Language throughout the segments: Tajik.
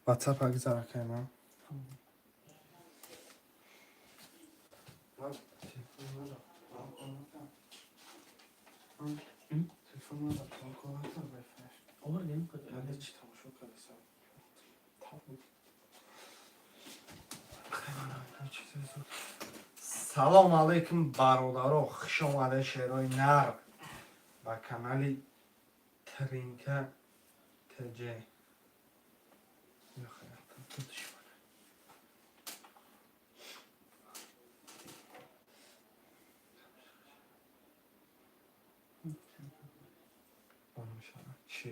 WhatsApp гузар, акай ман. Телефон надо, калькулятор Wi-Fi. Овардем. Яъне чӣ тамошо кардасам? Салом алейкум, бародаро, хуш омада, шерои нар, ба канали Тринка ТЖ. Чӣ?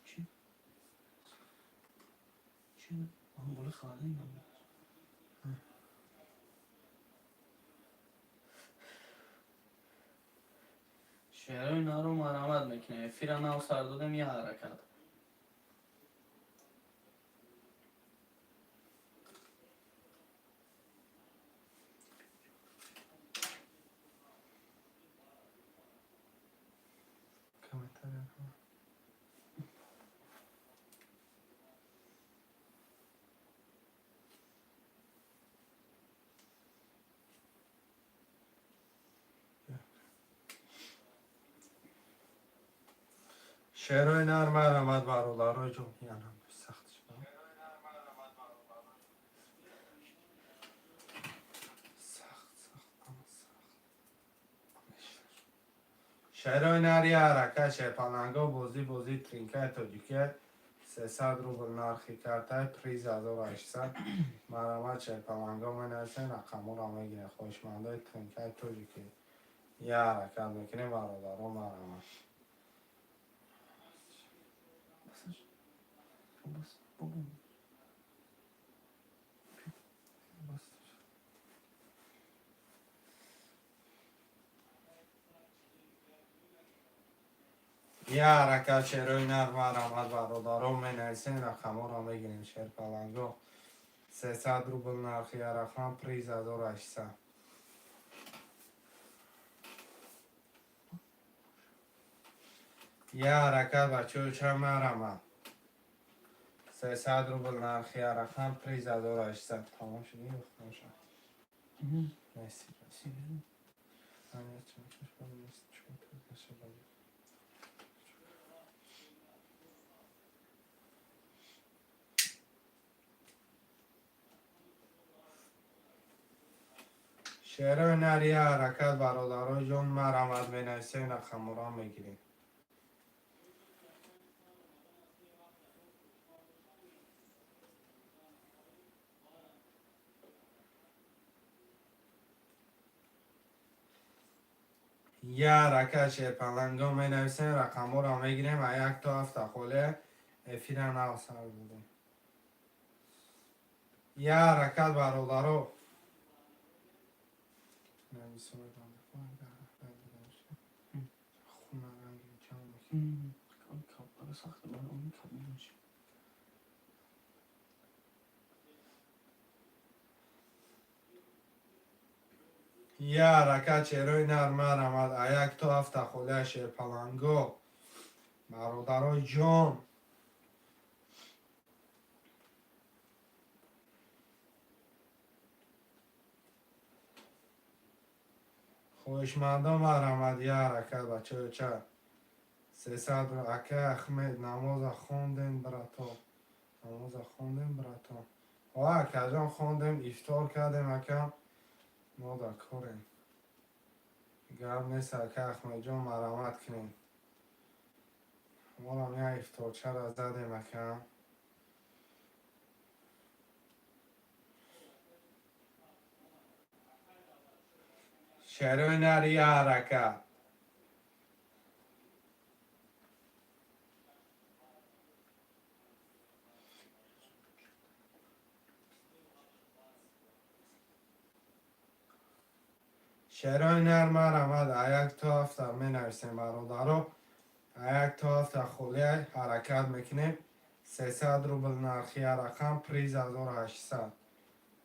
Чӣ? Чӣ? Он боли холодильник. Шерои наро марамат мекунем. Эфира нав сар додем, я ҳаракат. Комментария. Шерои нар, марамат, бародарои ҷон, янам сахт шуд. Сахт, сахт, ама сахт. Шерои нар, я ҳаракат, шерпаланго, бозӣ, бозӣ тринкаи тоҷикия, 300 рубл нархи картай, приз 1800. Марамат, шерпаланго, менависен, рақамҳоро мегирем. Хоҳишмандои тринкаи тоҷикӣ, я ҳаракат мекунем, бародаро, марамат. Басаш. Бас. Бобо. Бас. Я ҳаракат, шерои нар, марамат, бародаро, менависем, рақамҳоро мегирем. Шерпаланго, 300 рубл нархи рақам, приз 1800. Я ҳаракат, бачаҳо, ча, марамат, 300 рубл нархи рақам, приз 1800. Тамом шуд, тамом шуд. Неси. Си. Ҳамин чанд нест, чор наша. Шерои нар, я ҳаракат, бародарои ҷон, марамат, менависем, рақамҳоро мегирем. Я ҳаракат, шерпаланго, менависем, рақамҳоро мегирем. А як то ҳафта холе эфира нав сар додем. Я ҳаракат, бародаро. Нависои бандакон, агар хуна ранги ҷамъ мекунем. Каб сахт, он каб меши. Я ҳаракат, шерои нар, марамад, а як то ҳафта холия, шерпаланго, бародарои ҷон. Хоҳишмандон, марамад, я ҳаракат, бачаҳо, ча, 300. Акай Ахмед, намоза хондем, брато? Намоза хондем, брато? О, акаҷон, хондем, ифтор кардем, ака, мо дар корем, гап нест. Ака Ахмедҷон, марамат кунем, морам як ифторчара задем, ака. Шерои нар, я ҳаракат. Шерои нар, марамад, а як то ҳафта менависем, бародаро, а як то ҳафта холия ҳаракат мекунем. 300 рубл нархи рақам, приз 1800.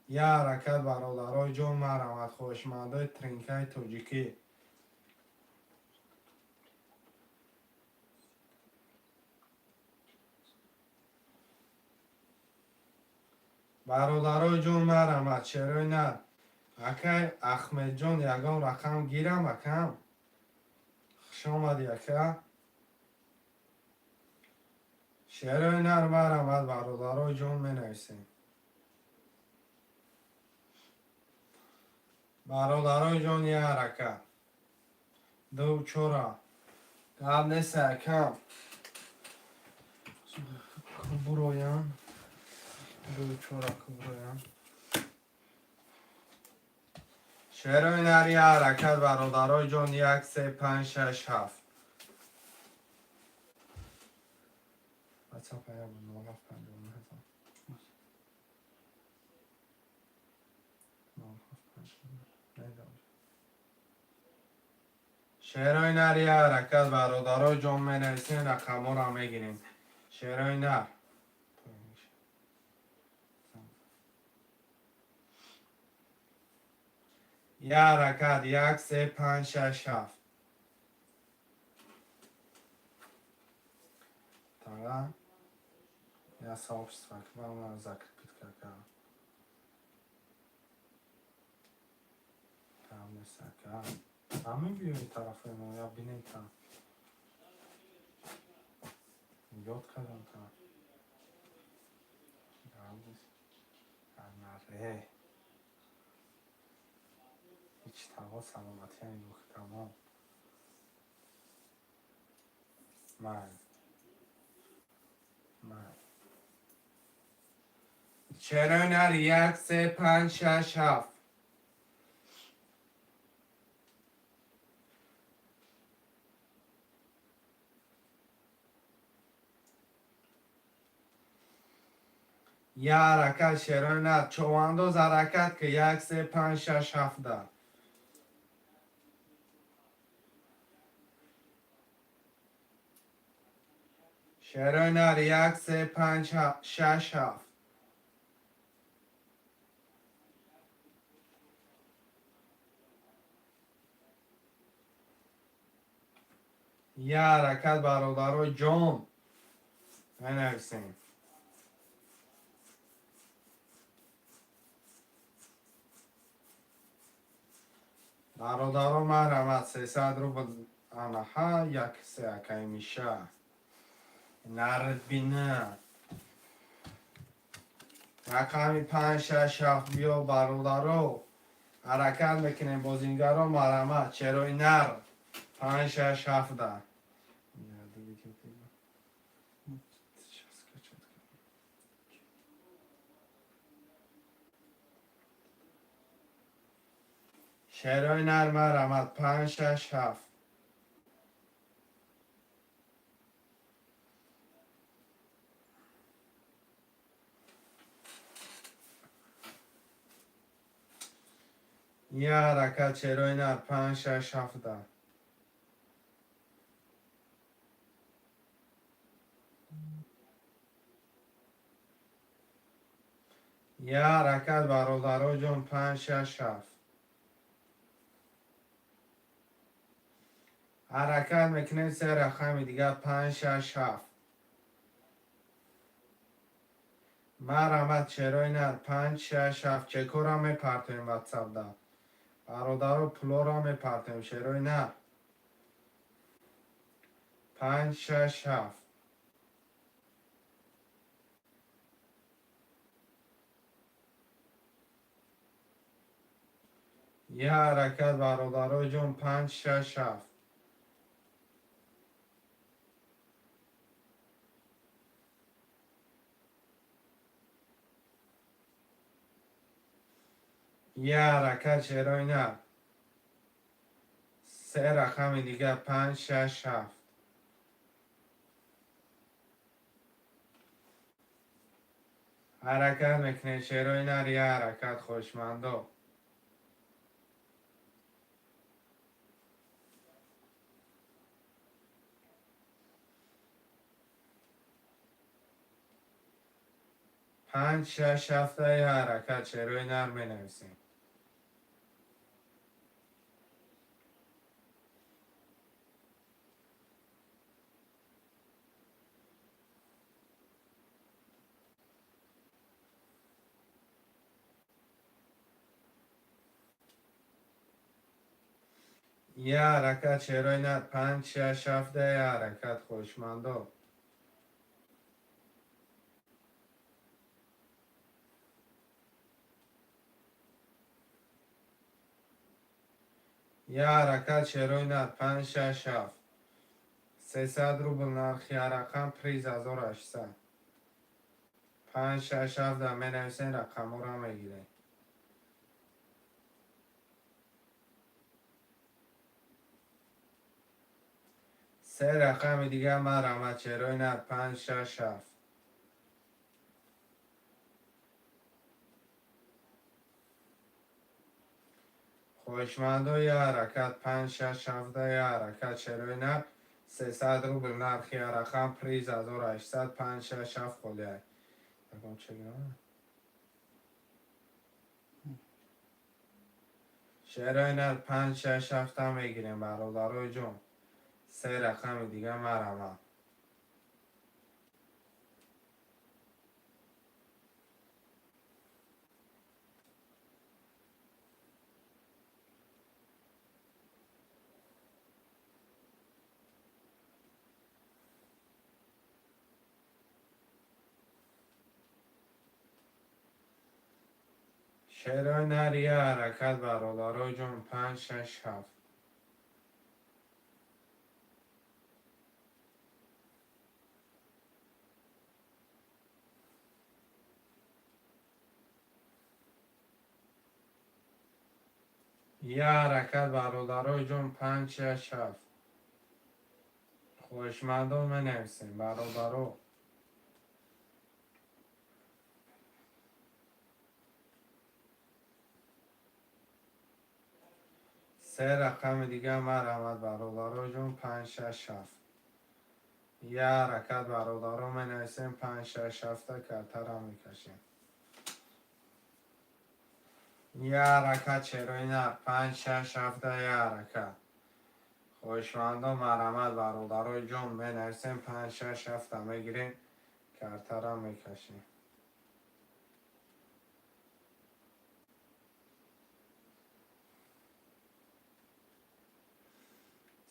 Я ҳаракат, бародарои ҷон, марамат, хоҳишмандои тринкаи тоҷикӣ. Бародарои ҷон, марҳамат, шерои нар. Акай Ахмедҷон, ягон рақам гирам, акам. Хуш омадӣ, ака. Шерои нар, марҳамат, бародарои ҷон, менависем. Бародарои ҷон, я ҳаракат. Ду чора. Гап нест, акам. Кубуроям. Ду чора кубуроям. Шерои нар, я ҳаракат, бародарои ҷон, 1 3 5 6 7. WhatsApp я 07 59 07. Шерои нар, я ҳаракат, бародарои ҷон, менависем, рақамҳоро мегирем. Шерои нар. Я ҳаракат, 1 3 5 6 7. Тага я сообщество к вам закрепить кака. Там нест, ака. Ҳамин биёи тарафи мо, я бинем та. Ёд кардам та. Наре. Ҳеч таво саломатия нигоҳ тамом. Ман. Ман. Шерои нар, 1 3 5 6 7. Я ҳаракат, шерои нар. Човандоз, ҳаракат ки, 1 3 5 6 7 да. Шерои нар, 1 3 5 6 7. Я ҳаракат, бародарои ҷон, менависем. Бародаро, марҳамат, 300 рубл анаҳа як се акай Миша. Нарбина. Рақами 5 6 7 биё, бародаро. Ҳаракат мекунем, бозингаро, марҳамат, шерои нар. 5 6 7 да. Шерои нар, марҳамат, 5 6 7. Я ҳаракат, шерои нар, 5 6 7 да. Я ҳаракат, бародаро ҷон, 5 6 7. Ҳаракат мекунем, се рақами дигар, 5 6 7. Марҳамат, шерои нар, 5 6 7. Чекора мепартоем ватсапда. Бародаро, пулоро мепартоем, шерои нар. 5 6 7. Я ҳаракат, бародарои ҷон, 5 6 7. Я ҳаракат, шерои нар. Се рақами дигар, 5 6 7. Ҳаракат мекунем, шерои нар, я ҳаракат, хоҳишмандо. 5 6 7 я ҳаракат, шерои нар менависем. Я ҳаракат, шерои нар, панҷ, шаш, ҳафта, я ҳаракат, хоҳишмандо. Я ҳаракат, шерои нар, панҷ, шаш, ҳафт. 300 рубл нархи ҳаракам, приз 1800. Панҷ, шаш, ҳафта менависен, рақамҳоро мегирем. Се рақами дигар марҳамат, шерои нар, панҷ, шаш, ҳафт. Хоҳишмандо, я ҳаракат, панҷ, шаш, ҳафта, я ҳаракат, шерои нар, 300 рубл нархи ҳаракам, приз 1800, панҷ, шаш, ҳафт холиай. Рақам чегина? Шерои нар, панҷ, шаш, ҳафта мегирем, бародарои ҷон. Се рақами дигар марҳамат. Шерои нар, я ҳаракат, бародарои ҷон, панҷ, шаш, ҳафт. Я ҳаракат, бародарои ҷон, панҷ, шаш, ҳафт. Хоҳишмандон менависем, бародаро. Се рақами дигар марҳамат, бародарои ҷон, панҷ, шаш, ҳафт. Я ҳаракат, бародаро, менависем, панҷ, шаш, ҳафта картара мекашем. Я ҳаракат, шерои нар, панҷ, шаш, ҳафта, я ҳаракат. Хоҳишмандон марҳамат, бародарои ҷон, менависем, панҷ, шаш, ҳафта мегирем, картара мекашем.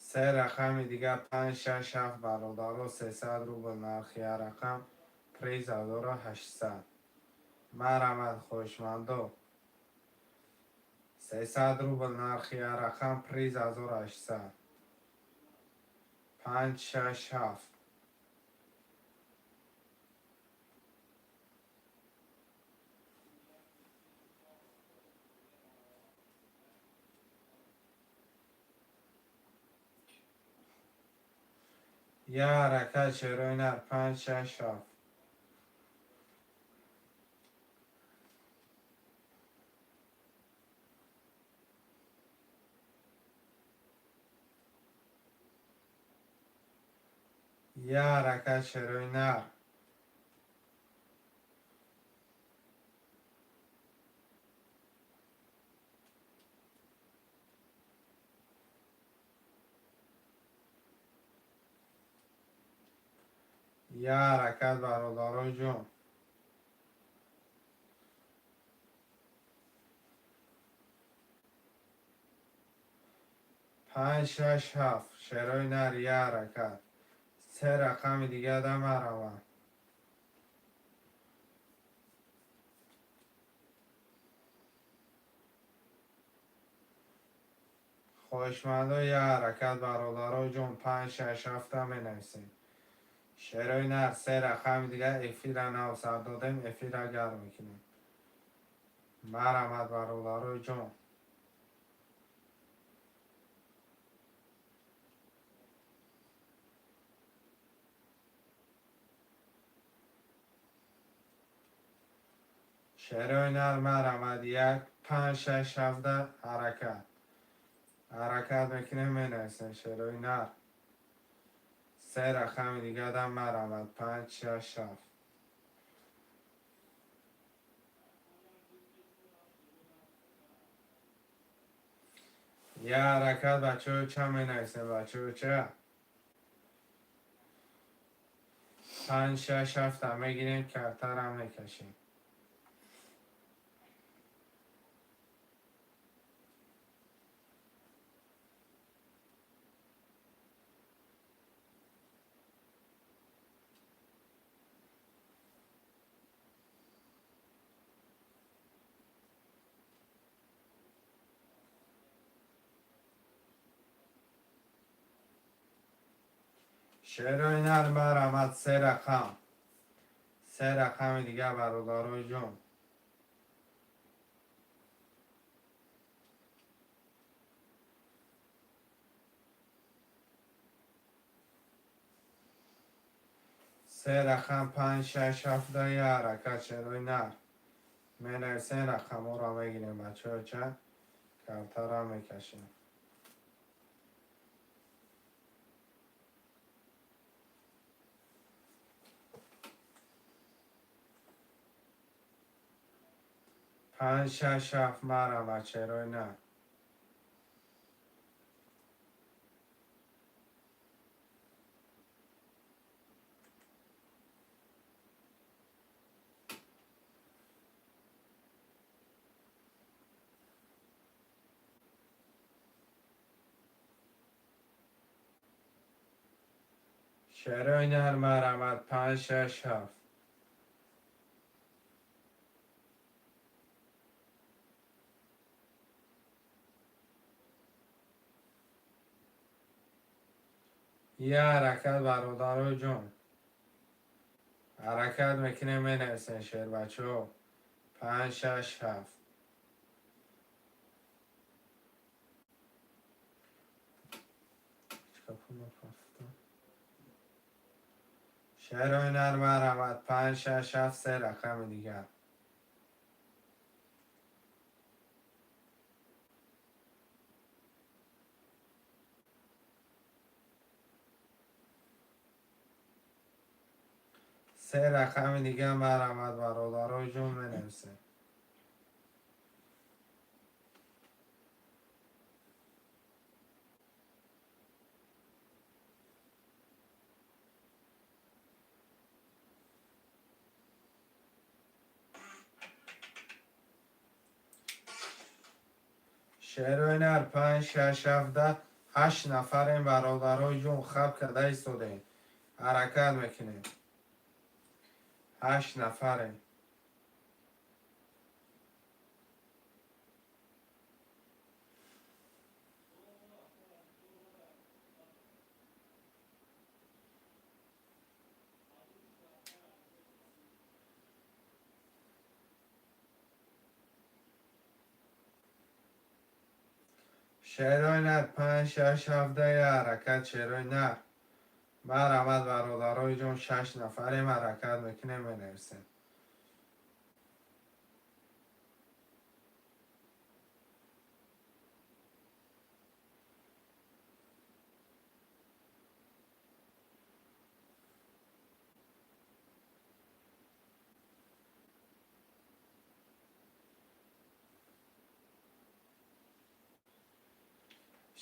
Се рақами дигар, панҷ, шаш, ҳафт, бародаро, 300 рубл нархи ҳар рақам, приз 1800. Марҳамат, хоҳишмандо. 300 рубл нархи ҳар рақам, приз 1800. Панҷ, шаш, ҳафт. Я ҳаракат, шерои нар, панҷ, шаш, ҳафт. Я ҳаракат, шерои нар. Я ҳаракат, бародарои ҷон. Панҷ, шаш, ҳафт. Шерои нар, я ҳаракат. Се рақами дигар да марҳамат. Хоҳишмандо, я ҳаракат, бародарои ҷон, панҷ, шаш, ҳафта менависем. Шерои нар, се рақами дигар, эфира нав сар додем, эфира гарм мекунем. Марҳамат, бародарои ҷон. Шерои нар, марҳамат, як, панҷ, шаш, ҳафта, ҳаракат. Ҳаракат мекунем, менависем шерои нар. Се рақами дигар дам марҳамат, панҷ, шаш, ҳафт. Я ҳаракат, бачаҳо, ча менависем, бачаҳо, ча? Панҷ, шаш, ҳафта мегирем, картара мекашем. Шерои нар, марҳамат, се рақам, се рақами дигар, бародарои ҷон. Се рақам, панҷ, шаш, ҳафта, я ҳаракат. Шерои нар менависем, рақамҳоро мегирем, бачаҳоча, картара мекашем. Панҷ, шаш, ҳафт, марҳамат, шерои нар. Шерои нар, марҳамат, панҷ, шаш, ҳафт. Я ҳаракат, бародарои ҷон, ҳаракат мекунем, менависем, шербачаҳо, панҷ, шаш, ҳафт. Шерои нар, марҳамат, панҷ, шаш, ҳафт, се рақами дигар. Се рақами дигар, марҳамат, бародарои ҷон, менависем. Шерои нар, панҷ, шаш, ҳафта, ҳашт нафарем, бародарои ҷон, хаб карда истодем, ҳаракат мекунем, ҳашт нафарем. Шерои нар, панҷ, шаш, ҳафта, я ҳаракат. Шерои нар, марҳамат, бародарои ҷон, шаш нафарем, ҳаракат мекунем, менависем.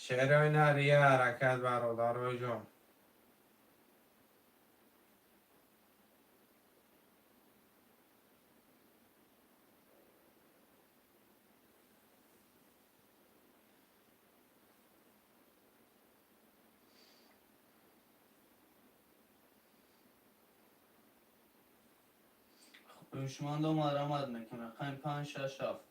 Шерои нар, я ҳаракат, бародарои ҷон. Ҳушмандо, марҳамат мекунем, рақами панҷ, шаш, ҳафт.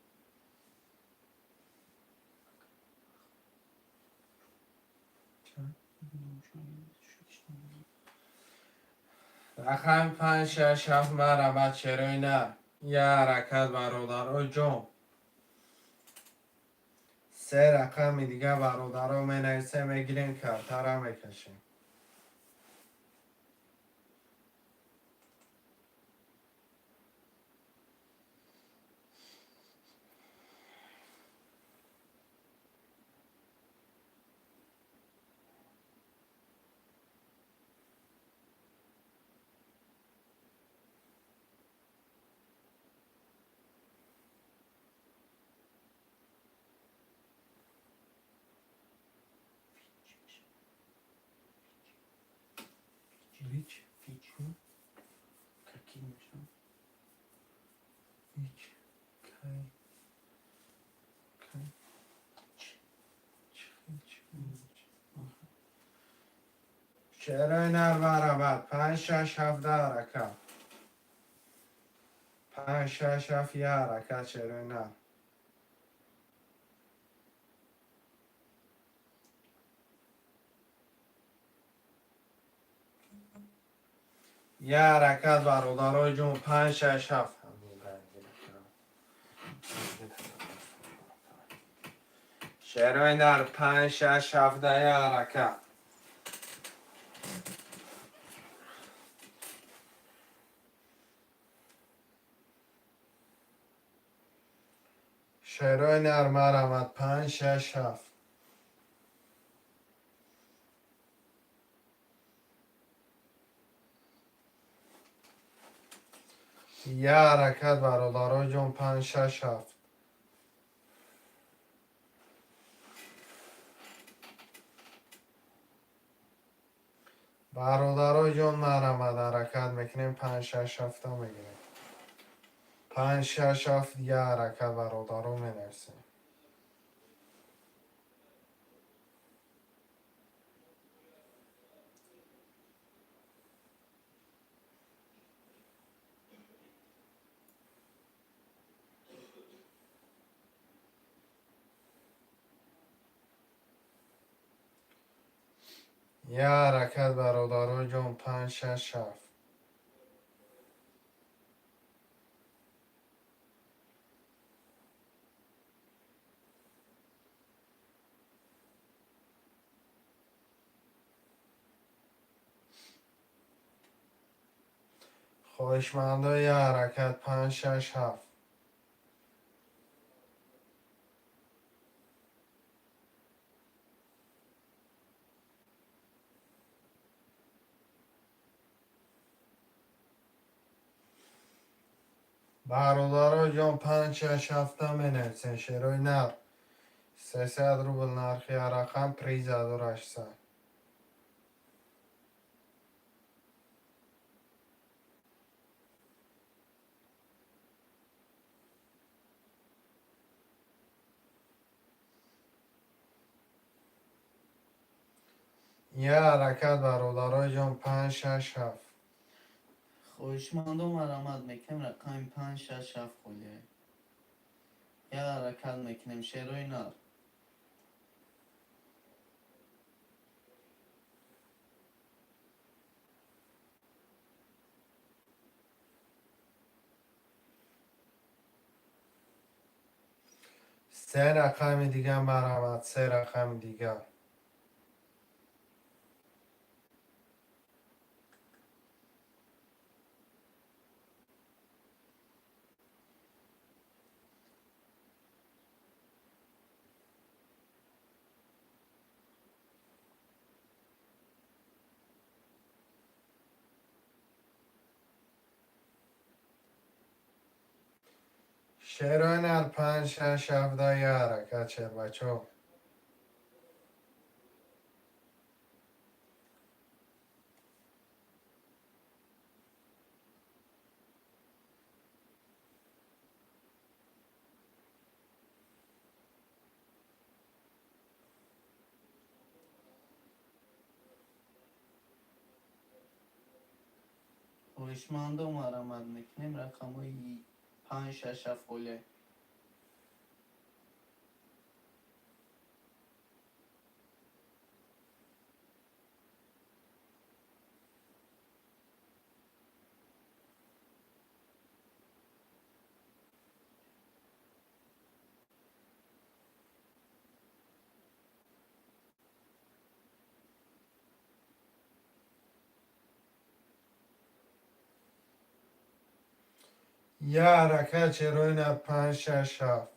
Рақами панҷ, шаш, ҳафт, марҳамат, шерои нар, я ҳаракат, бародарои ҷон. Се рақами дигар, бародаро, менависем, мегирем, картара мекашем. Вич. Фич. Какие мешавад? Ич. Кай. Кай. Ч. Ч. Ч. Ч. Шерои нар, марҳамат, панҷ, шаш, ҳафта, ҳаракат. Панҷ, шаш, ҳафт, я ҳаракат, шерои нар. Я ҳаракат, бародарои ҷон, панҷ, шаш, ҳафт. Шерои нар, панҷ, шаш, ҳафта, я ҳаракат. Шерои нар, марамад, панҷ, шаш, ҳафт. Я ҳаракат, бародарои ҷон, панҷ, шаш, ҳафт. Бародарои ҷон, марамад, ҳаракат мекунем, панҷ, шаш, ҳафта мегирем. Панҷ, шаш, ҳафт, я ҳаракат, бародаро, менависем. Я ҳаракат, бародарои ҷон, панҷ, шаш, ҳафт. Хоҳишмандо, я ҳаракат, панҷ, шаш, ҳафт. Бародарои ҷон, панҷ, шаш, ҳафта менависем. Шерои нар, 300 рубл нархи ҳарақам, приз 1800. Я ҳаракат, бародарои ҷон, панҷ, шаш, ҳафт. Хоҳишмандо, марамат мекунем, рақами панҷ, шаш, ҳафт холия. Я ҳаракат мекунем, шерои нар. Се рақами дига, марамат, се рақами дига. Шерои нар, панҷ, шаш, ҳафта, я ҳаракат, шербачо. Хоҳишмандо, марамат мекунем, рақамҳои панҷ, шаш, ҳафт холия. Я ҳаракат, шерои нар, панҷ, шаш, ҳафт.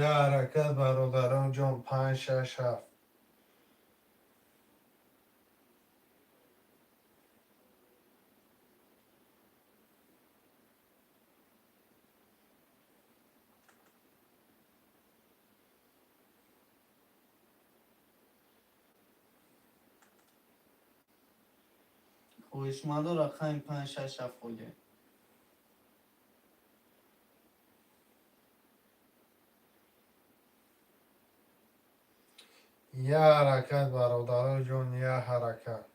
Я ҳаракат, бародарон ҷон, панҷ, шаш, ҳафт. Хоҳишмандо, рақами панҷ, шаш, ҳафт холия. Я ҳаракат, бародаро ҷон, я ҳаракат.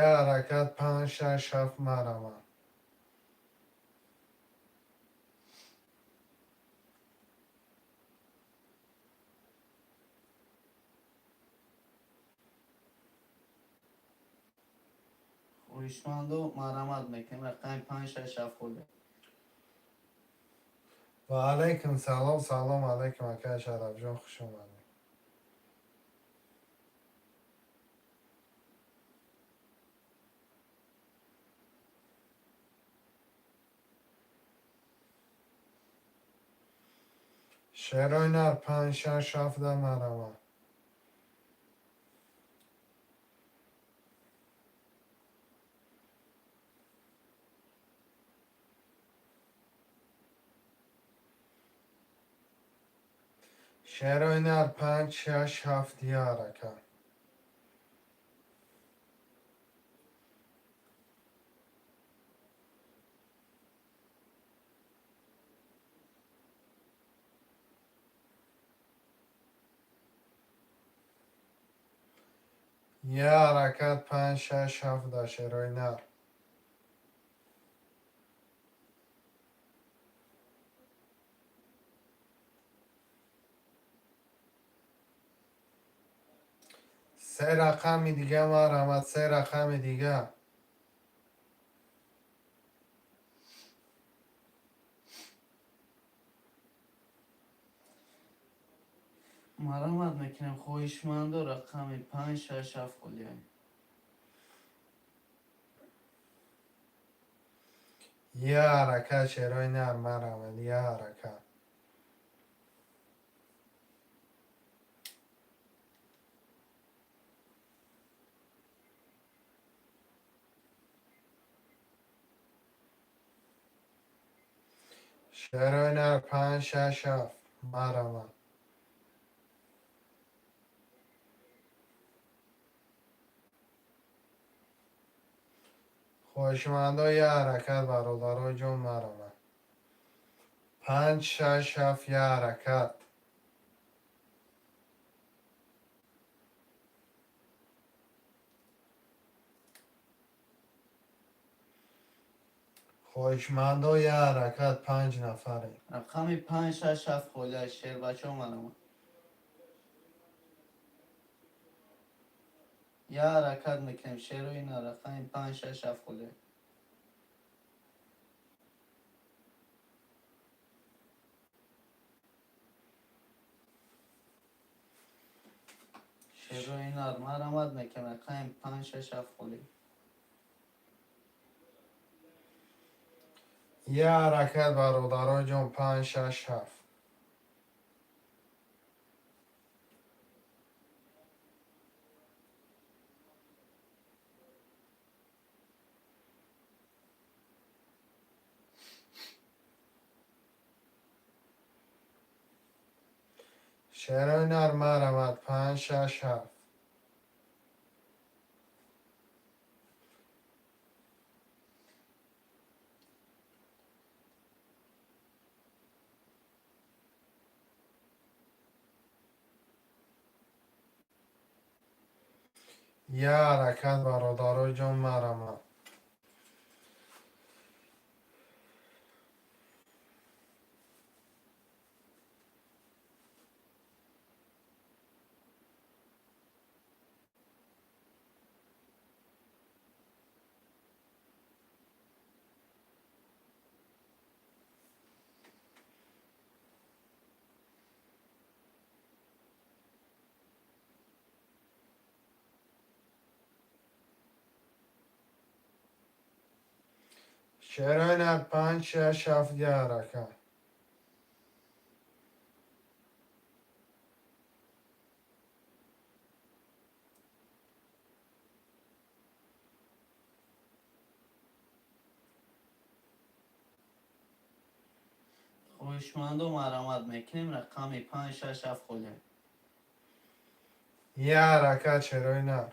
Я ҳаракат, панҷ, шаш, ҳафт, марамад. Хоҳишмандо, марҳамат мекунем, рақами панҷ, шаш, ҳафт холия. Ва алайкум салом, салом алайкум, акай Шарафҷон, хуш омадед. Шерои нар, панҷ, шаш, ҳафта, марамад. Шерои нар, панҷ, шаш, ҳафт, я ҳаракат. Я ҳаракат, панҷ, шаш, ҳафта, шерои нар. Се рақами дига, марҳамат, се рақами дига. Марҳамат мекунем, хоҳишмандо, рақами панҷ, шаш, ҳафт холия. Я ҳаракат, шерои нар, марҳамат, я ҳаракат. Шерои нар, панҷ, шаш, ҳафт, марҳамат. Хоҳишмандо, я ҳаракат, бародаро ҷон, марҳамат. Панҷ, шаш, ҳафт, я ҳаракат. Хоҳишмандо, я ҳаракат, панҷ нафаре. Рақами панҷ, шаш, ҳафт холия, шербачо, марҳамат. Я ҳаракат мекунем, шерои нар, рақами панҷ, шаш, ҳафт холия. Шерои нар, марҳамат мекунем, рақами панҷ, шаш, ҳафт холия. Я ҳаракат, бародаро ҷон, панҷ, шаш, ҳафт. Шерои нар, марҳамат, панҷ, шаш, ҳафт. Я ҳаракат, бародаро ҷон, марҳамат. Шерои нар, панҷ, шаш, ҳафт, я ҳаракат. Хоҳишмандо, марҳамат мекунем, рақами панҷ, шаш, ҳафт холия. Я ҳаракат, шерои нар.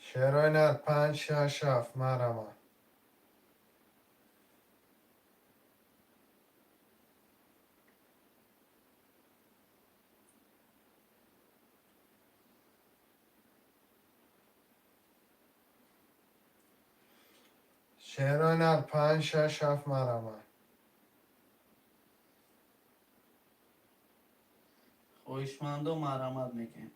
Шерои нар, панҷ, шаш, ҳафт, марҳамат. Шерои нар, панҷ, шаш, ҳафт, марҳамат. Хоҳишмандо, марҳамат мекунем.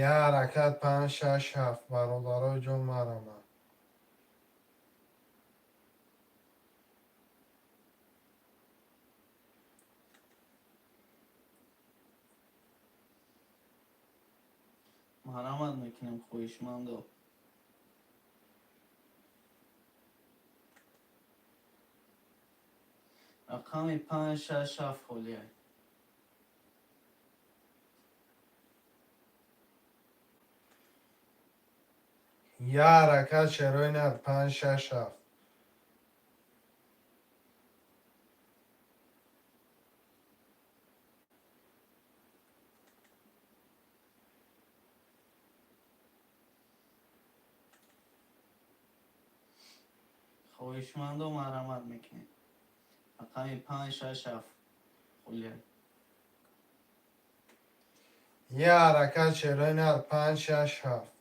Я ҳаракат, панҷ, шаш, ҳафт, бародарои ҷон, марҳамат. Марҳамат мекунем, хоҳишмандо. Рақами панҷ, шаш, ҳафт холия. Я ҳаракат, шерои нар, панҷ, шаш, ҳафт. Хоҳишмандо, марҳамат мекунем, рақами панҷ, шаш, ҳафт холия. Я ҳаракат, шерои нар, панҷ, шаш, ҳафт.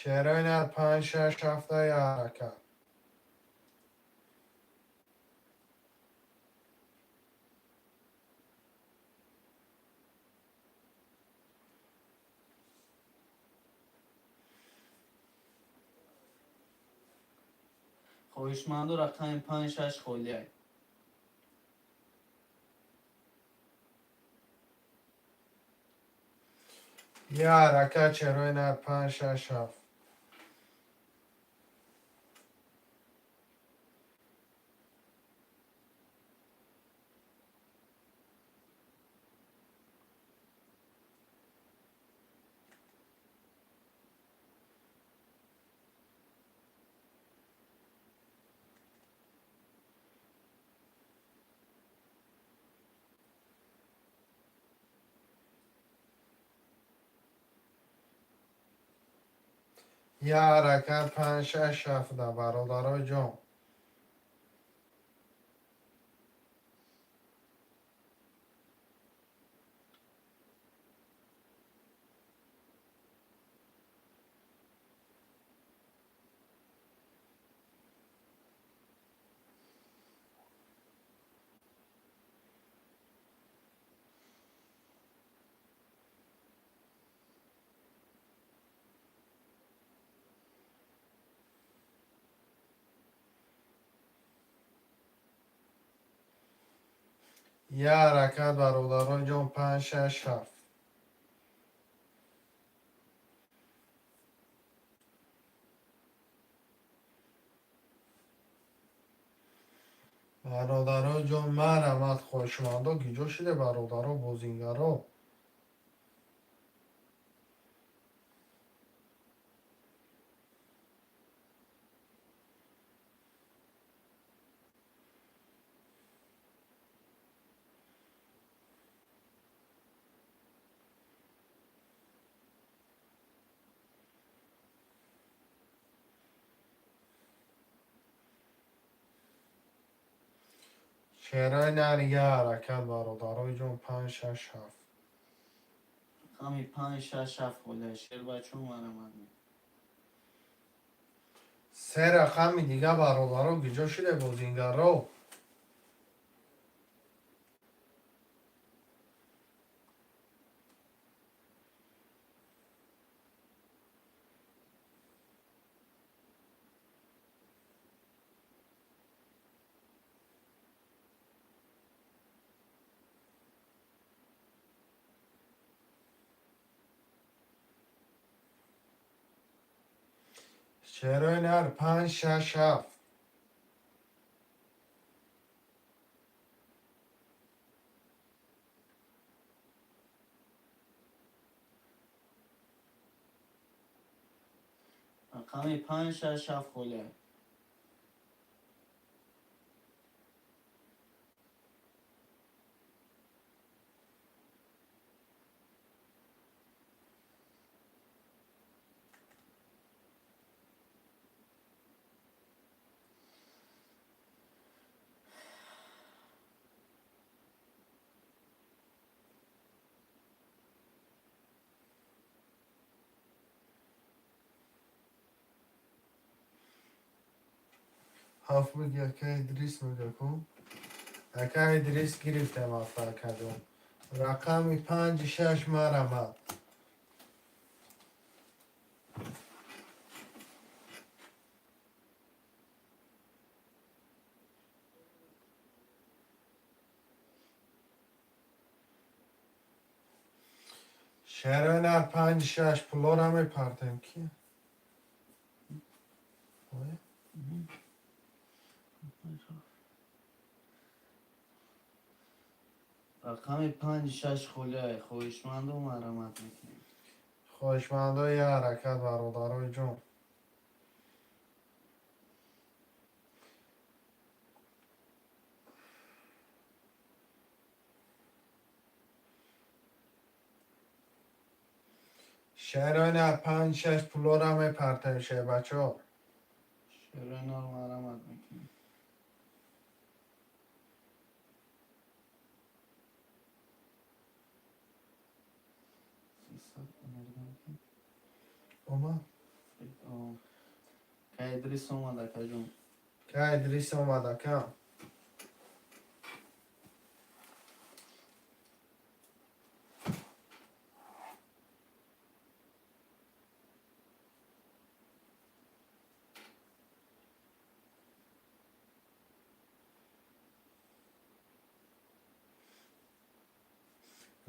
Шерои нар, панҷ, шаш, ҳафта, я ҳаракат. Хоҳишмандо, рақами панҷ, шаш холия. Я ҳаракат, шерои нар, панҷ, шаш, ҳафт. Я ҳаракат, панҷ, шаш, ҳафта, бародарои ҷон. Я ҳаракат, бародарои ҷон, панҷ, шаш, ҳафт. Бародарои ҷон, марҳамат, хоҳишмандо, гиҷо шиде, бародаро, бозингаро? Шерои нар, я ҳаракат, бародарои ҷон, панҷ, шаш, ҳафт. Рақами панҷ, шаш, ҳафт холия. Шербачо, марҳамат. Се рақами дига, бародаро, куҷо шуде, бозингаро? Шерои нар, панҷ, шаш, ҳафт. Рақами панҷ, шаш, ҳафт холия. Ҳафт меги, ака Идрис мега ку. Ака Идрис, гирифтем ҳафта, акаҷон. Рақами панҷи шаш, марҳамат. Шерои нар, панҷи шаш, пулора мепартем ки. Ой. Рақами панҷ, шаш холия. Хоҳишманду марҳамат мекунем. Хоҳишмандои, я ҳаракат, бародарои ҷон. Шерои нар, панҷ, шаш, пулора мепартем, шербачо. Шерои нар, марҳамат мекунем. 300 энергия. Омад? Ка Идрис омад, акаҷон. Ка Идрис омад, ака.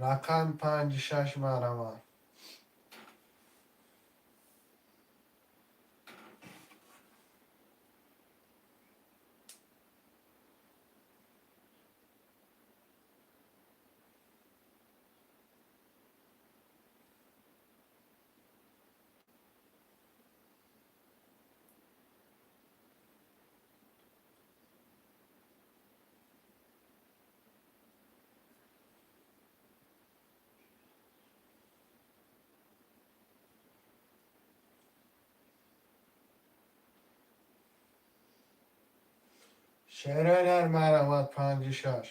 Рақам панҷи шаш, марҳамат. Шерои нар, марҳамат, панҷи шаш.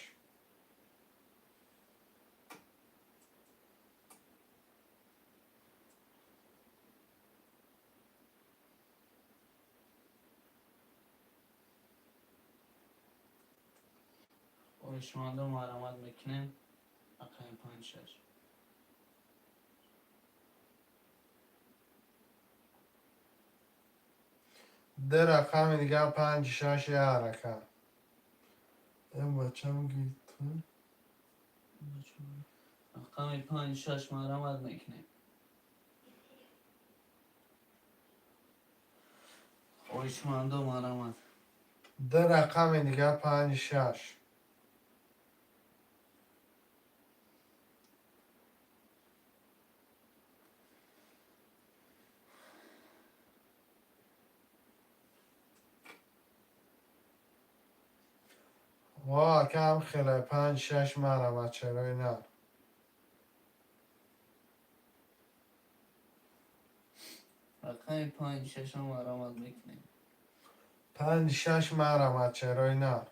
Хоҳишманду марҳамат мекунем. Рақами панҷ, шаш. Ду рақами дига, панҷи шаш, я ҳаракат. Ин бачам гирифт. Рақами панҷ, шаш, марҳамат мекунем. Хоҳишманду марҳамат. Ду рақами дига, панҷи шаш. Во, акам, хеле, панҷ, шаш, марҳамат, шерои нар. Рақами панҷ, шашам марҳамат мекунем. Панҷ, шаш, марҳамат, шерои нар.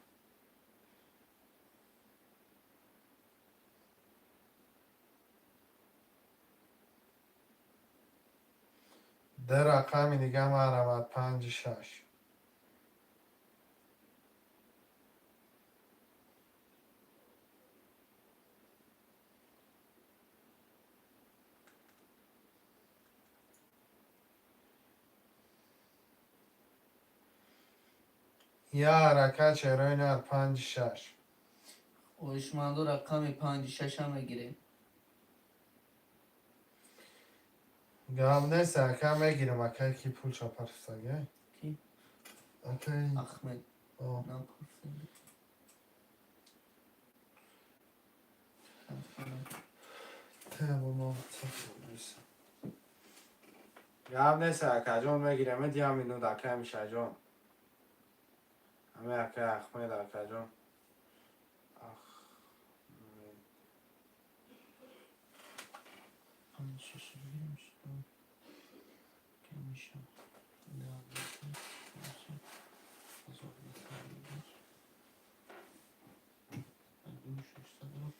Ду рақами дига марҳамат, панҷу шаш. Я ҳаракат, шерои нар, панҷу шаш. Хоҳишмандо, рақами панҷу шашам мегирем. Гап нест, ака, мегирам. Акай ки пулша партфтага? Ки? Акай. Ахмед. О. Напарфтаги. Та гап нест, акаҷон, мегирам. Як минут, акай Мишаҷон. Ами акай Ахмед, акаҷон. Ахмед. Панҷ шаш бигирем. Миша.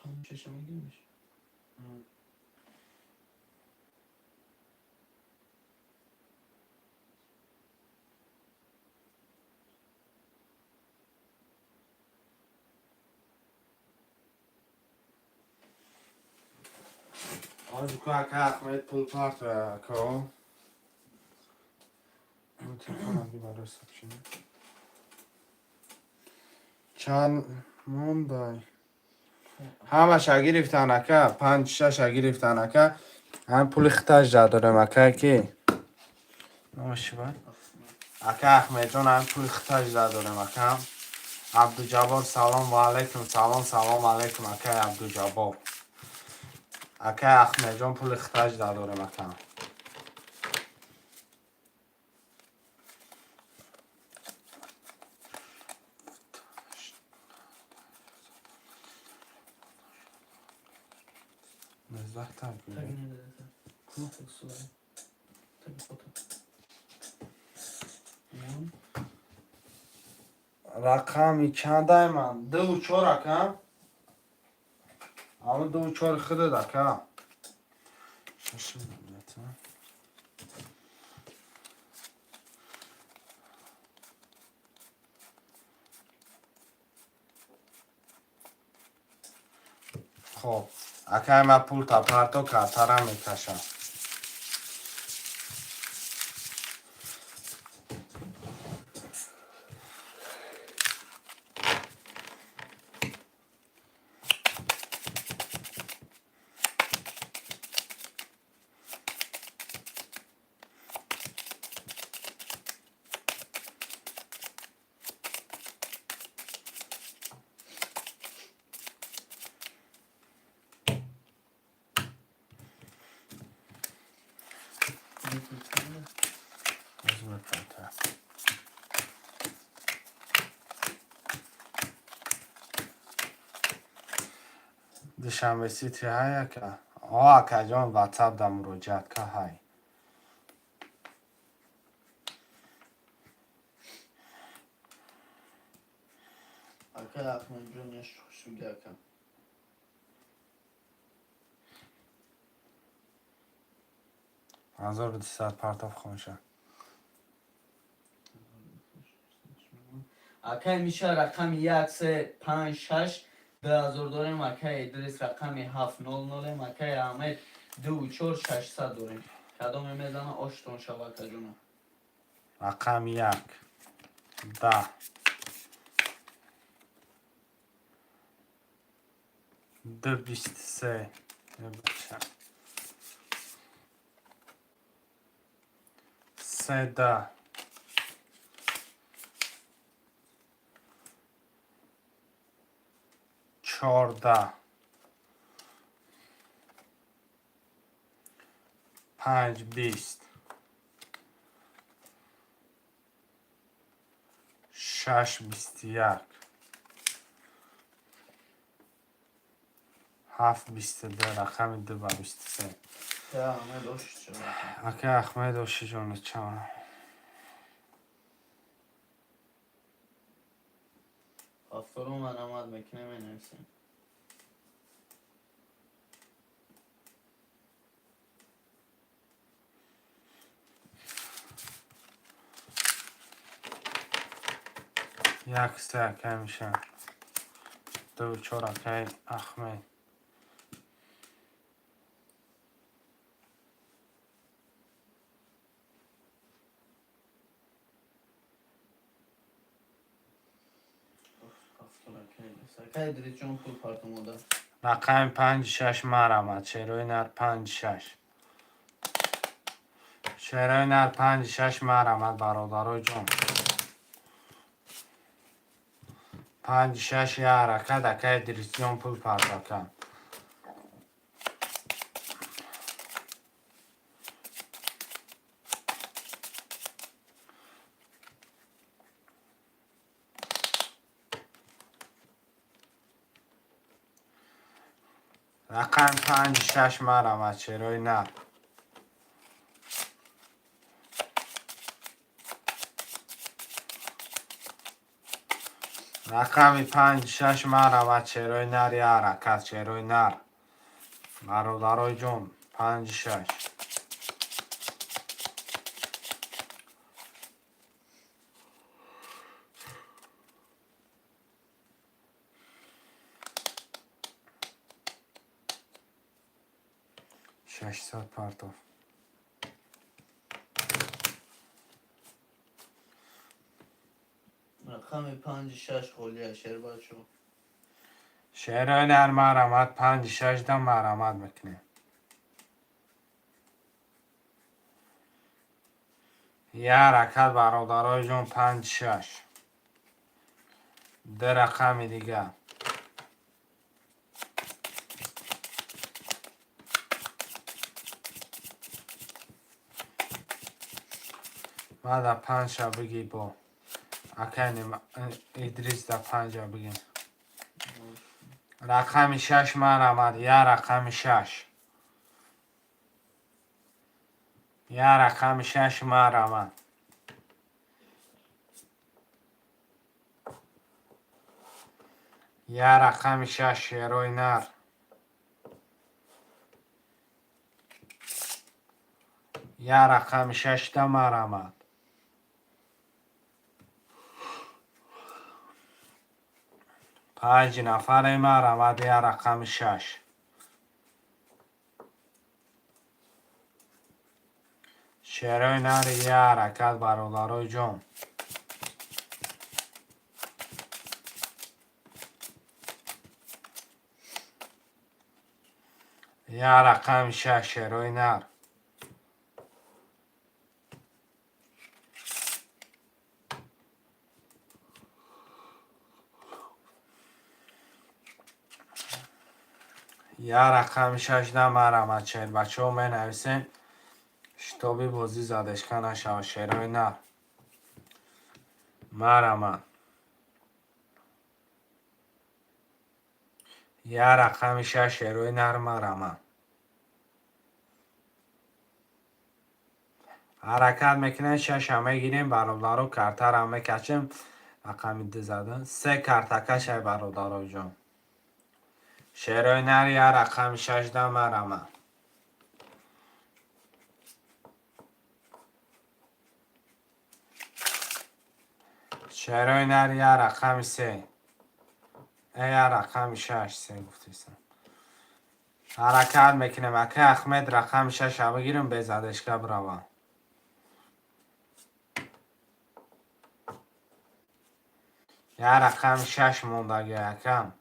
Панҷ шаша мегиримш. Ҳозир ку, ака Ахмед пул партоя, ако. Телефонам би барои сообщение. Чанд мондай? Ҳамаша гирифтан, ака, панҷ шаша гирифтан, ака. Ҳам пули хиташ дорем, ака ки. Номаш чӣ буд? Ака Ахмедҷон, ҳам пули хиташ дорем, ака. Абдуҷаббор, салом ва алайкум, салом, салом алайкум, акай Абдуҷаббор. Акай Ахмедҷон, пули хиташ дорем, ака. 19 та. Так не дадата. Так фото. Рақами чандай ман? Дуву чор, ака. Ама дуву чори худат, ака. Шаши минут. Хоб, акай ман пул та парто картара мекашам. Ҳозир мепартоям. Душанбе Сити ҳай, ака? О, акаҷон, Ватсап да муроҷиат ка, ҳай. Ака Ахмедҷон, яш хушуги, ака. 1200 партоф хонша. Акай Миша, рақами як, се, панҷ, шаш, 2000 дорем. Акай Идрис, рақами ҳафт, нол, нолем. Акай Аҳмед, дуву чор, 600 дорем. Кадоме мезана, оштон шава, акаҷона. Рақами як, 10, ду, 23, бача, се, 10, 14, панҷ, 20, шаш, 21, ҳафт, 22, рақами ду ба 23. Аҳмед, оши. Ака Ахмед, ошиҷону ча. Ҳафторум марҳамат мекунем, менависем. Як се акай Миша. Ду чор акай Ахмед. Акай Идрисҷон пул партомода. Рақами панҷ шаш марамад. Шерои нар панҷ шаш. Шерои нар панҷ шаш марамад, бародарои ҷон. Панҷ шаш я ҳаракат, акай Идрисҷон пул партока. Рақами панҷ шаш марамад, шерои нар. Рақами панҷ шаш марамад, шерои нар, я ҳаракат, шерои нар. Бародарои ҷон, панҷ шаш. 600 партов. Рақами панҷи шаш холия, шербачо. Шерои нар марамад, панҷи шашда марамад мекунем. Я ҳаракат, бародарои ҷон, панҷ шаш. Ду рақами дигар. Мада панҷша бигӣ бо. Акай Идрис да панҷа бигӣ. Рақами шаш марамад, я рақами шаш. Я рақами шаш марамад. Я рақами шаш шерои нар. Я рақами шашта марамад. Панҷ нафаре марамад, я рақами шаш. Шерои нар я ҳаракат, бародарои ҷон. Я рақами шаш шерои нар. Я рақами шаш намарамад, шербачаҳо менависем, шитоби бозӣ задешка нашавад, шерои нар. Марамад. Я рақами шаш шерои нар марамад. Ҳаракат мекунем, шаша мегирем, бародаро, картара мекашем, рақами ду зада. Се карта кашай, бародаро ҷон. Шерои нар я рақами шашда марамад. Шерои нар я рақами се. Я рақами шаш, се гуфтисам. Ҳаракат мекунем, акай Ахмед рақами шаша бигирем, безадешка бирава. Я рақами шаш мондаги акам.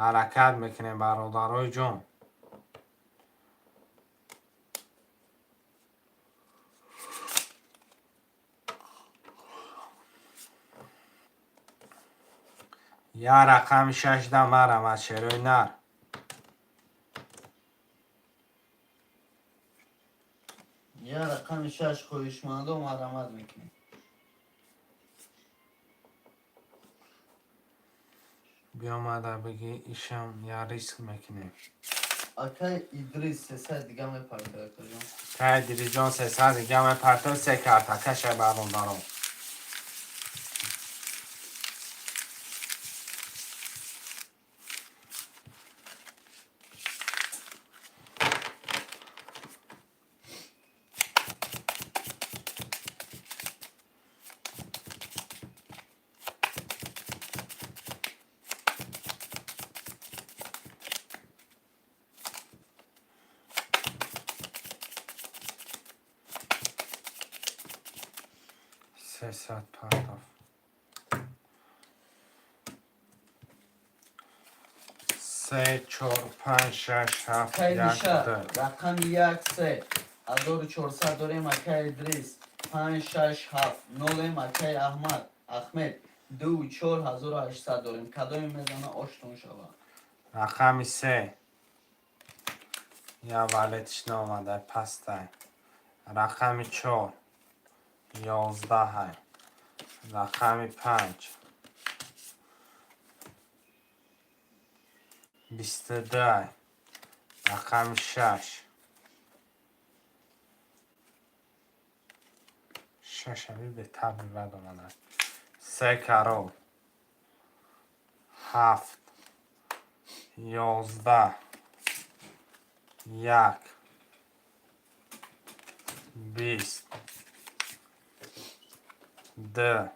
Ҳаракат мекунем, бародарои ҷон. Я рақами шашда марамад, шерои нар. Я рақами шаш хоҳишмандо марамад мекунем. Биомада бигӣ, ишам я риск мекунем. Акай Идрис сесад дига мепартояд, акаҷон. Акай Идрисҷон сесад дига мепартояд, се карта кашай, бародаро. 300 партов. Се, чор, панҷ, шаш, ҳафт, Акай як, Миша ду. Рақами як, се, 1400 дорем. Акай Идрис, панҷ, шаш, ҳафт, нолем. Акай Аҳмад, Ахмед, ду, чор, 1800 дорем. Кадоме мезана, оштон шава. Рақами се. Я валетиш наомада, пастай. Рақами чор. 11-ҳай. Рақами панҷ. 22-ай. Рақами шаш. Шаш аби бетаби бад омада. Се карол. Ҳафт. 11. Як. 20. Ду.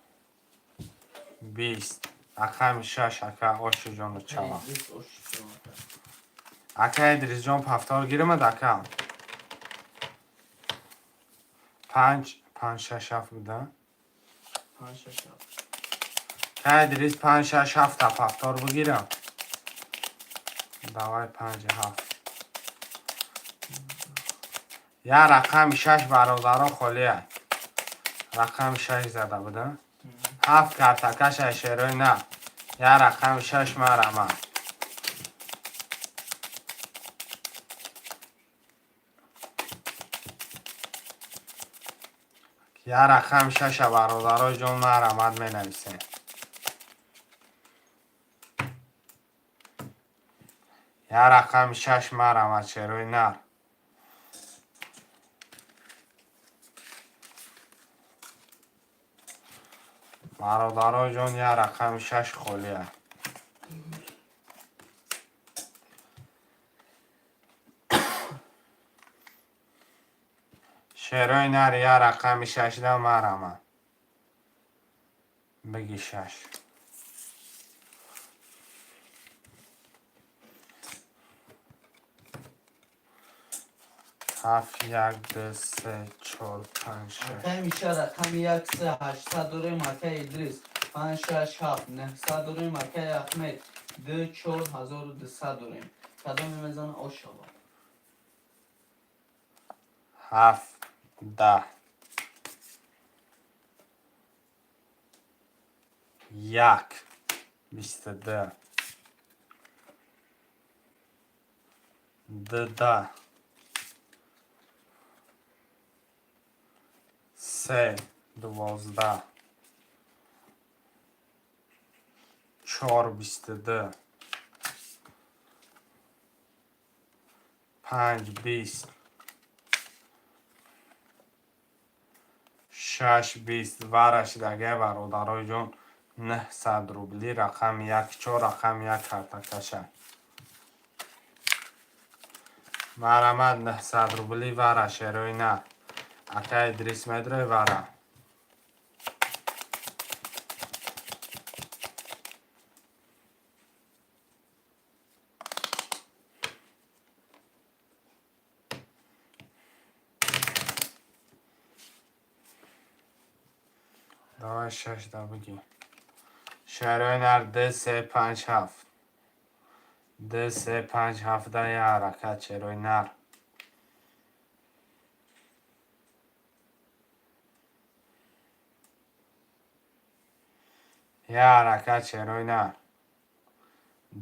20. Рақами шаш, ака, оши ҷону чава. Идрис, оши шава. Ака Идрисҷон, повтор гиримад, ака. Панҷ, панҷ, шаш, ҳафт буда. Панҷ, шаш, ҳафт. Ака Идрис, панҷ, шаш, ҳафта повтор бигирам. Давай панҷ, ҳафт. Я рақами шаш, бародаро, холия. Рақами шаш зада буда. Ҳафт картакаша шерои на. Я рақами шаш марама. Я рақами шаша, бародаро ҷон, марамад менависем. Я рақами шаш марамад, шерои нар. Бародаро ҷон, я рақами шаш холия. Шерои нар, я рақами шашда марама. Биги шаш. Ҳафт, як, ду, се, чор, панҷ, шаш. Акай Миша, рақами як, се, 800 дорем. Акай Идрис, панҷ, шаш, ҳафт, 900 дорем. Акай Ахмед, ду, чор, 1200 дорем. Кадоме мезана, ош шава. Ҳафт, 10. Як. 22. Ду, 10. Се, 12. Чор, 22. Панҷ, 20. Шаш, 20. Вара шидагай, бародарои ҷон, 900 рубли. Рақами як, чор, рақами як картакаша. Марамад, 900 рубли вара, шерои на. Ака Идрис, медрои вара. Давай шашда бигӣ. Шерои нар, д, се, панҷ, ҳафт. Д, се, панҷ, ҳафтда я ҳаракат, шерои нар. Я ҳаракат, шерои нар.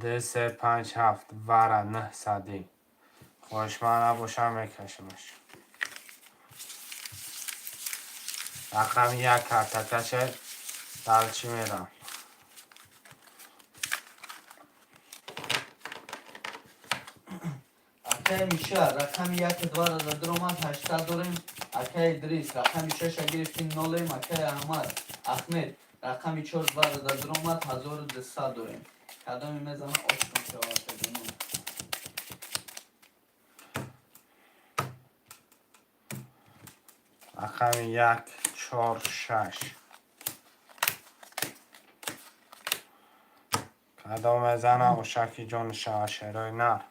Д, се, панҷ, ҳафт. Вара, 900-ӣ. Хоҳишманд набошам, мекашимаш. Рақами як картакаше дар чӣ мерам? Акай Миша, рақами як два раза дуромад, 800 дорем. Акай Идрис, рақами шаша гирифтин, нолем. Акай Аҳмад, Ахмед, рақами чор два раза дуромад, 1200 дорем. Кадоме мезана, оштон шава, акаҷонон. Рақами як, чор, шаш. Кадом мезана, ошаки ҷони шава, шерои нар.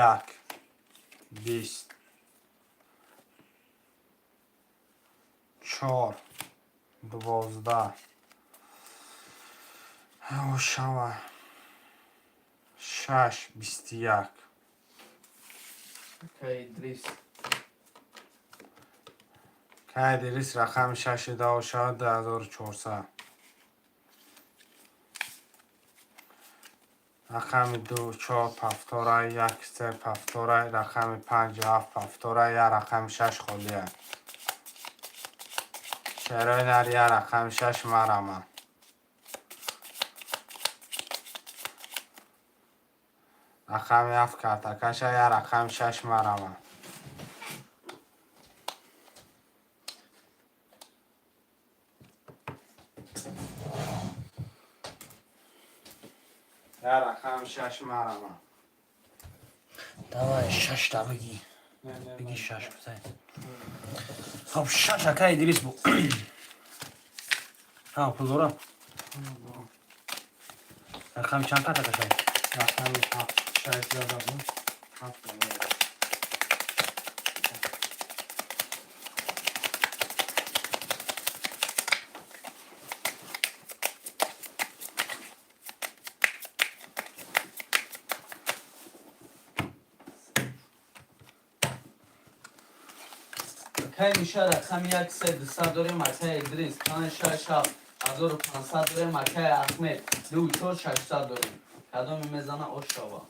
Як, 20. Чор, 12. Ошава. Шаш, 21. Акай Идрис. Кай Идрис, рақами шаши ошава, 2400. Рақами ду, чор повтора, як, се повтора, рақами панҷ, ҳафт повтора, як рақами шаш холия. Шерои нар, як рақами шаш марама. Рақами ҳафт картакаша, як рақами шаш марама. Як рақами шаш марама. Давай, шашта бигӣ. Бигӣ, шаш бизай. Хоб, шаш ака Идрис бу. Ҳа, пул дорам. Рақами чанд карта кашай? Рақами ҳафт, шаш зада буд. Ҳафт зада. Акай Миша, рақами як, се, 200 дорем. Акай Идрис, панҷ, шаш, ҳафт, 1500 дорем. Акай Ахмед, ду, чор, 600 дорем. Кадоме мезана, ош шава.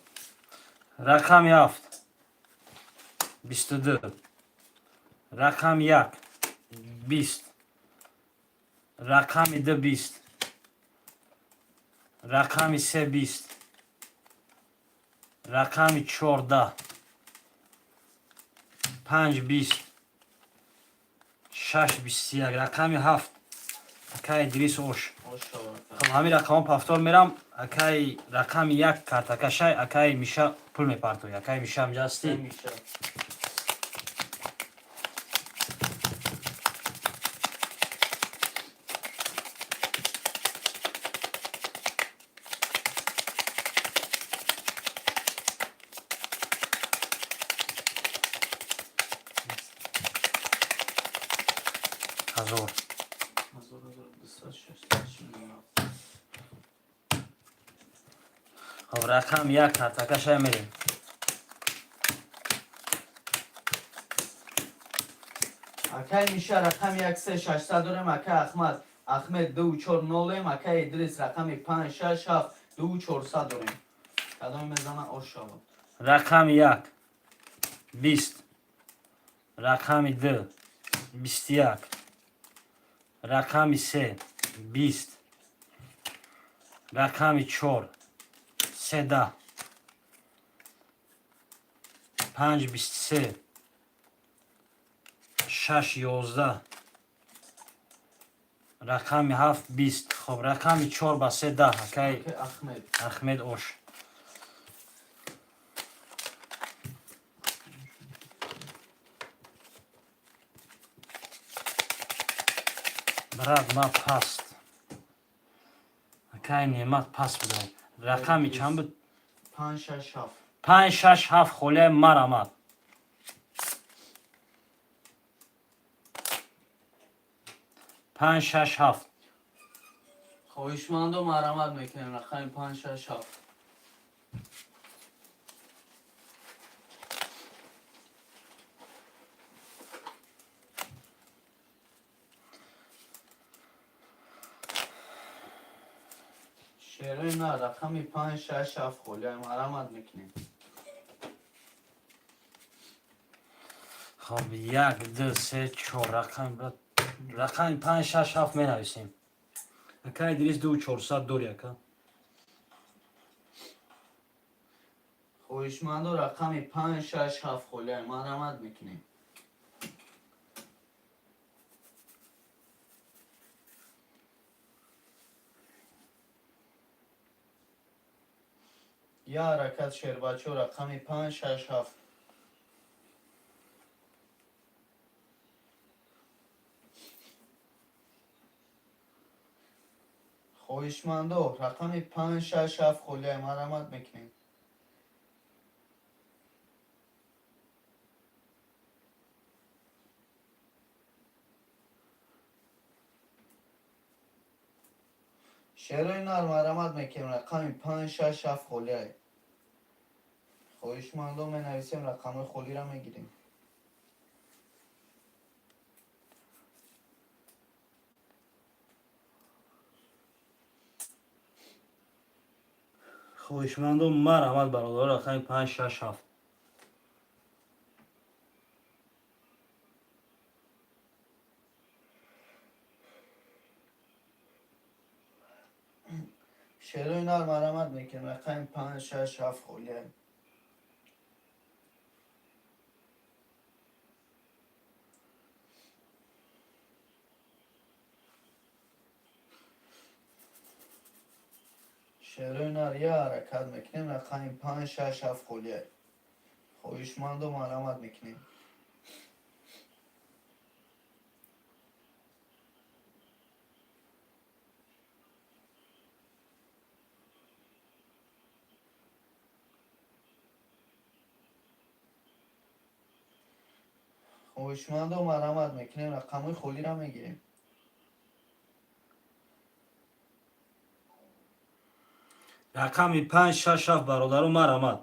Рақами ҳафт 22, рақами як 20, рақами ду 20, рақами се 20, рақами 14, панҷ 20, шаш 21, рақами ҳафт, акай Идрис, ош. Ош шава. Хоб, ҳамин рақамҳо повтор мерам. Акай, рақами як картакашай, акай Миша пул мепартои. Акай Миша, ҳамҷа ҳастӣ? Акай Миша. Ҳазор. Ҳазор, ҳазор, 200, 647. Хоб, рақами як картакашай, мерем. Акай Миша, рақами як, се, 600 дорем. Акай Ахмад, Ахмед, ду, чор, нолем. Акай Идрис, рақами панҷ, шаш, ҳафт, ду, 400 дорем. Кадоме мезана, ош шава. Рақами як 20, рақами ду 21, рақами се 20, рақами чор се 10, панҷ 23, шаш 11, рақами ҳафт 20. Хоб, рақами чор ба се 10, акай Акай Ахмед. Ахмед, ош. Брат, ма паст. Акай Неъмат паст будай. Рақами чанд буд? Панҷ, шаш, ҳафт. Панҷ, шаш, ҳафт холия, марамад. Панҷ, шаш, ҳафт. Хоҳишмандо, марҳамат мекунем, рақами панҷ, шаш, ҳафт. Шерои на, рақами панҷ, шаш, ҳафт холия, марҳамат мекунем. Хоб, як, ду, се, чор рақами, рақами панҷ, шаш, ҳафт менависем. Ака Идрис, ду 400 дори, ака. Хоҳишмандо, рақами панҷ, шаш, ҳафт холия, марҳамат мекунем. Я ҳаракат, шербачо, рақами панҷ, шаш, ҳафт. Хоҳишмандо, рақами панҷ, шаш, ҳафт холия, марҳамат мекунем. Шерои нар, марҳамат мекунем, рақами панҷ, шаш, ҳафт холиай. Хоҳишмандон, менависем, рақамҳои холиро мегирем. Хоҳишмандон, марҳамат, бародаро, рақами панҷ, шаш, ҳафт. Шерои нар, марҳамат мекунем, рақами панҷ, шаш, ҳафт холиай. Шерои нар, я ҳаракат мекунем, рақами панҷ, шаш, ҳафт холиай. Хоҳишмандо, марҳамат мекунем. Хоҳишмандо, марҳамат мекунем, рақамҳои холиро мегирем. Рақами панҷ, шаш, ҳафт, бародаро, марҳамат.